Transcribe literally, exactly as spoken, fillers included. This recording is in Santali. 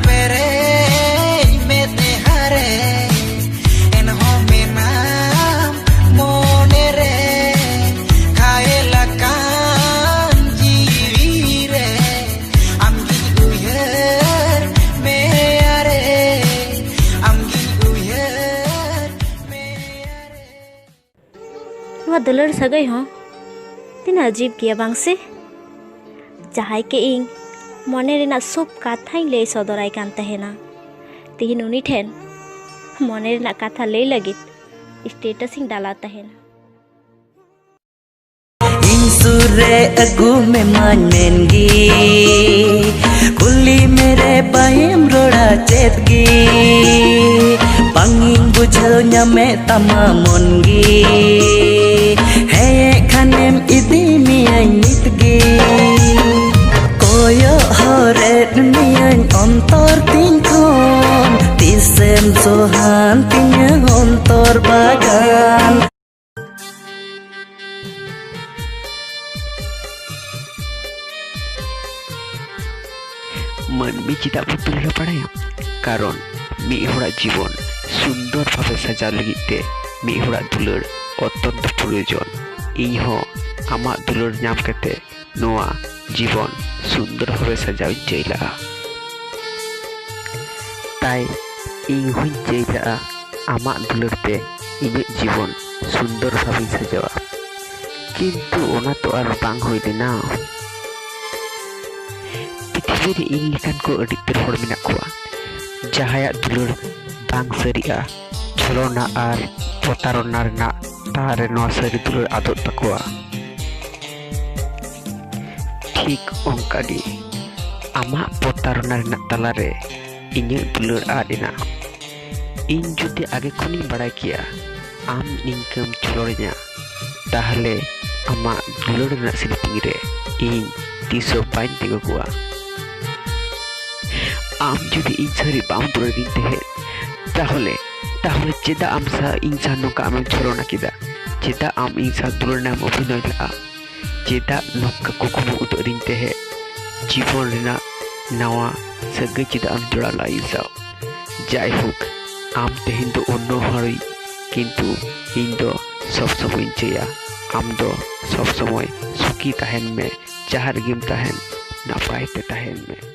ᱯᱮᱨᱮᱡ ᱢᱮᱫᱦᱟ ᱨᱮ ᱮᱱᱦᱚᱸ ᱢᱮᱱᱟᱢ ᱢᱚᱱᱮ ᱨᱮ᱾ ᱜᱷᱟᱭᱮᱞ ᱟᱠᱟᱱ ᱡᱤᱣᱤ ᱨᱮ ᱟᱢᱜᱤᱧ ᱩᱭᱦᱟᱹᱨ ᱢᱮᱭᱟ ᱨᱮ, ᱟᱢᱜᱤᱧ ᱩᱭᱦᱟᱹᱨ ᱢᱮᱭᱟ ᱨᱮ᱾ ᱱᱚᱣᱟ ᱫᱩᱞᱟᱹᱲ ᱥᱟᱹᱜᱟᱹᱭ ᱦᱚᱸ ᱛᱤᱱᱟᱹᱜ ᱟᱹᱡᱤᱵ ᱜᱮᱭᱟ, ᱵᱟᱝ ᱥᱮ? ᱡᱟᱦᱟᱸᱭ ᱜᱮ ᱤᱧ ᱢᱚᱱᱮ ᱨᱮᱱᱟᱜ ᱥᱩᱵ ᱠᱟᱛᱷᱟᱧ ᱞᱟᱹᱭ ᱥᱚᱫᱚᱨᱟᱭ ᱠᱟᱱ ᱛᱟᱦᱮᱱᱟ, ᱛᱮᱦᱮᱧ ᱩᱱᱤ ᱴᱷᱮᱱ ᱢᱚᱱᱮ ᱨᱮᱱᱟᱜ ᱠᱟᱛᱷᱟ ᱞᱟᱹᱭ ᱞᱟᱹᱜᱤᱫ status ᱤᱧ ᱰᱟᱞᱟᱣ ᱛᱟᱦᱮᱱᱟ᱾ ᱤᱧ ᱥᱩᱨ ᱨᱮ ᱟᱹᱜᱩ ᱢᱮᱢᱟᱧ ᱢᱮᱱ ᱜᱮ, ᱠᱩᱞᱤ ᱢᱮᱨᱮ ᱵᱟᱭᱮᱢ ᱨᱚᱲᱟ ᱪᱮᱫ ᱜᱮ, ᱵᱟᱝ ᱤᱧ ᱵᱩᱡᱷᱟᱹᱣ ᱧᱟᱢᱮᱫ ᱛᱟᱢᱟ ᱢᱚᱱ ᱜᱮ, ᱦᱮᱸ ᱠᱷᱟᱱᱮᱢ ᱤᱫᱤ ᱢᱤᱭᱟᱹᱧ ᱱᱤᱛ ᱜᱮ, ᱠᱚᱭᱚᱜ ᱦᱚᱨᱮᱫ ᱢᱤᱭᱟᱹᱧ ᱚᱱᱛᱚᱨ ᱛᱤᱧ ᱠᱷᱚᱱ, ᱛᱤᱥᱮᱢ ᱥᱚᱦᱟᱱ ᱛᱤᱧᱟᱹ ᱚᱱᱛᱚᱨ ᱵᱟᱜᱟᱱ᱾ ᱢᱟᱹᱱᱢᱤ ᱪᱮᱫᱟᱜ ᱵᱚ ᱫᱩᱞᱟᱹᱲᱟ ᱵᱟᱲᱟᱭᱟᱢ? ᱠᱟᱨᱚᱱ ᱢᱤᱫ ᱦᱚᱲᱟᱜ ᱡᱤᱵᱚᱱ ᱥᱩᱱᱫᱚᱨ ᱵᱷᱟᱵᱮ ᱥᱟᱡᱟᱣ ᱞᱟᱹᱜᱤᱫ ᱛᱮ ᱢᱤᱫ ᱦᱚᱲᱟᱜ ᱫᱩᱞᱟᱹᱲ ᱚᱛᱚᱱᱛᱚ ᱯᱨᱚᱭᱳᱡᱚᱱ᱾ ᱤᱧ ᱦᱚᱸ ᱟᱢᱟᱜ ᱫᱩᱞᱟᱹᱲ ᱧᱟᱢ ᱠᱟᱛᱮ ᱱᱚᱣᱟ ᱡᱤᱵᱚᱱ ᱥᱩᱱᱫᱚᱨ ᱵᱷᱟᱵᱮ ᱥᱟᱡᱟᱣ ᱤᱧ ᱪᱟᱹᱭ ᱞᱟᱜᱼᱟ᱾ ᱛᱟᱭ ᱤᱧ ᱦᱚᱸᱧ ᱪᱟᱹᱭ ᱞᱟᱜᱼᱟ ᱟᱢᱟᱜ ᱫᱩᱞᱟᱹᱲ ᱛᱮ ᱤᱧᱟᱹᱜ ᱡᱤᱵᱚᱱ ᱥᱩᱱᱫᱚᱨ ᱵᱷᱟᱵᱮᱧ ᱥᱟᱡᱟᱣᱟ᱾ ᱠᱤᱱᱛᱩ ᱚᱱᱟ ᱛᱚ ᱟᱨ ᱵᱟᱝ ᱦᱩᱭ ᱞᱮᱱᱟ᱾ ᱯᱨᱤᱛᱷᱤᱵᱤ ᱨᱮ ᱤᱧ ᱞᱮᱠᱟᱱ ᱠᱚ ᱟᱹᱰᱤ ᱩᱛᱟᱹᱨ ᱦᱚᱲ ᱢᱮᱱᱟᱜ ᱠᱚᱣᱟ, ᱡᱟᱦᱟᱸᱭᱟᱜ ᱫᱩᱞᱟᱹᱲ ᱵᱟᱝ ᱥᱟᱹᱨᱤᱜᱼᱟ, ᱪᱷᱚᱞᱚᱱᱟ ᱟᱨ ᱯᱨᱚᱛᱟᱨᱚᱱᱟ ᱨᱮᱱᱟᱜ ᱛᱟᱞᱟ ᱨᱮ ᱱᱚᱣᱟ ᱥᱟᱹᱨᱤ ᱫᱩᱞᱟᱹᱲ ᱟᱫᱚᱜ ᱛᱟᱠᱚᱣᱟ᱾ ᱴᱷᱤᱠ ᱚᱱᱠᱟ ᱜᱮ ᱟᱢᱟᱜ ᱯᱨᱚᱛᱟᱨᱚᱱᱟ ᱨᱮᱱᱟᱜ ᱛᱟᱞᱟᱨᱮ ᱤᱧᱟᱹᱜ ᱫᱩᱞᱟᱹᱲ ᱟᱫ ᱮᱱᱟ᱾ ᱤᱧ ᱡᱩᱫᱤ ᱟᱜᱮ ᱠᱷᱚᱱᱤᱧ ᱵᱟᱲᱟᱭ ᱠᱮᱭᱟ ᱟᱢ ᱱᱤᱝᱠᱟᱹᱢ ᱪᱷᱚᱞᱚᱲᱤᱧᱟ, ᱛᱟᱦᱞᱮ ᱟᱢᱟᱜ ᱫᱩᱞᱟᱹᱲ ᱨᱮᱱᱟᱜ ᱥᱤᱞᱯᱤᱧ ᱨᱮ ᱤᱧ ᱛᱤᱥ ᱦᱚᱸ ᱵᱟᱹᱧ ᱛᱤᱸᱜᱩ ᱠᱚᱜᱼᱟ᱾ ᱟᱢ ᱡᱩᱫᱤ ᱤᱧ ᱥᱟᱹᱨᱤ ᱵᱟᱢ ᱫᱩᱞᱟᱹᱲᱤᱧ ᱛᱟᱦᱮᱸᱫ, ᱛᱟᱦᱞᱮ, ᱛᱟᱦᱞᱮ ᱪᱮᱫᱟᱜ ᱟᱢ ᱥᱟᱶ ᱤᱧ ᱥᱟᱶ ᱱᱚᱝᱠᱟ ᱟᱢᱮᱢ ᱪᱷᱚᱞᱚᱱᱟ ᱠᱮᱫᱟ? ᱪᱮᱫᱟᱜ ᱟᱢ ᱤᱧ ᱥᱟᱶ ᱫᱩᱞᱟᱹᱲ ᱨᱮᱱᱟᱜ ᱮᱢ ᱚᱵᱷᱤᱱᱚᱭ ᱞᱮᱫᱼᱟ? ᱪᱮᱫᱟᱜ ᱱᱚᱝᱠᱟ ᱠᱩᱠᱢᱩ ᱩᱫᱩᱜ ᱟᱹᱫᱤᱧ ᱛᱟᱦᱮᱸᱫ ᱡᱤᱵᱚᱱ ᱨᱮᱱᱟᱜ ᱱᱟᱣᱟ ᱥᱟᱹᱜᱟᱹᱭ ᱪᱮᱫᱟᱜ ᱮᱢ ᱡᱚᱲᱟᱣ ᱞᱟᱜᱼᱟ ᱤᱧ ᱥᱟᱶ? ᱡᱟᱭᱦᱳᱠ, ᱟᱢ ᱛᱮᱦᱮᱧ ᱫᱚ ᱚᱱᱱᱚᱦᱟᱨᱤ, ᱠᱤᱱᱛᱩ ᱤᱧ ᱫᱚ ᱥᱚᱵ ᱥᱚᱢᱚᱭᱤᱧ ᱪᱟᱹᱭᱟ ᱟᱢ ᱫᱚ ᱥᱚᱵ ᱥᱚᱢᱚᱭ ᱥᱩᱠᱷᱤ ᱛᱟᱦᱮᱱ ᱢᱮ᱾ ᱡᱟᱦᱟᱸ ᱨᱮᱜᱮᱢ ᱛᱟᱦᱮᱱ, ᱱᱟᱯᱟᱭ ᱛᱮ ᱛᱟᱦᱮᱱ ᱢᱮ᱾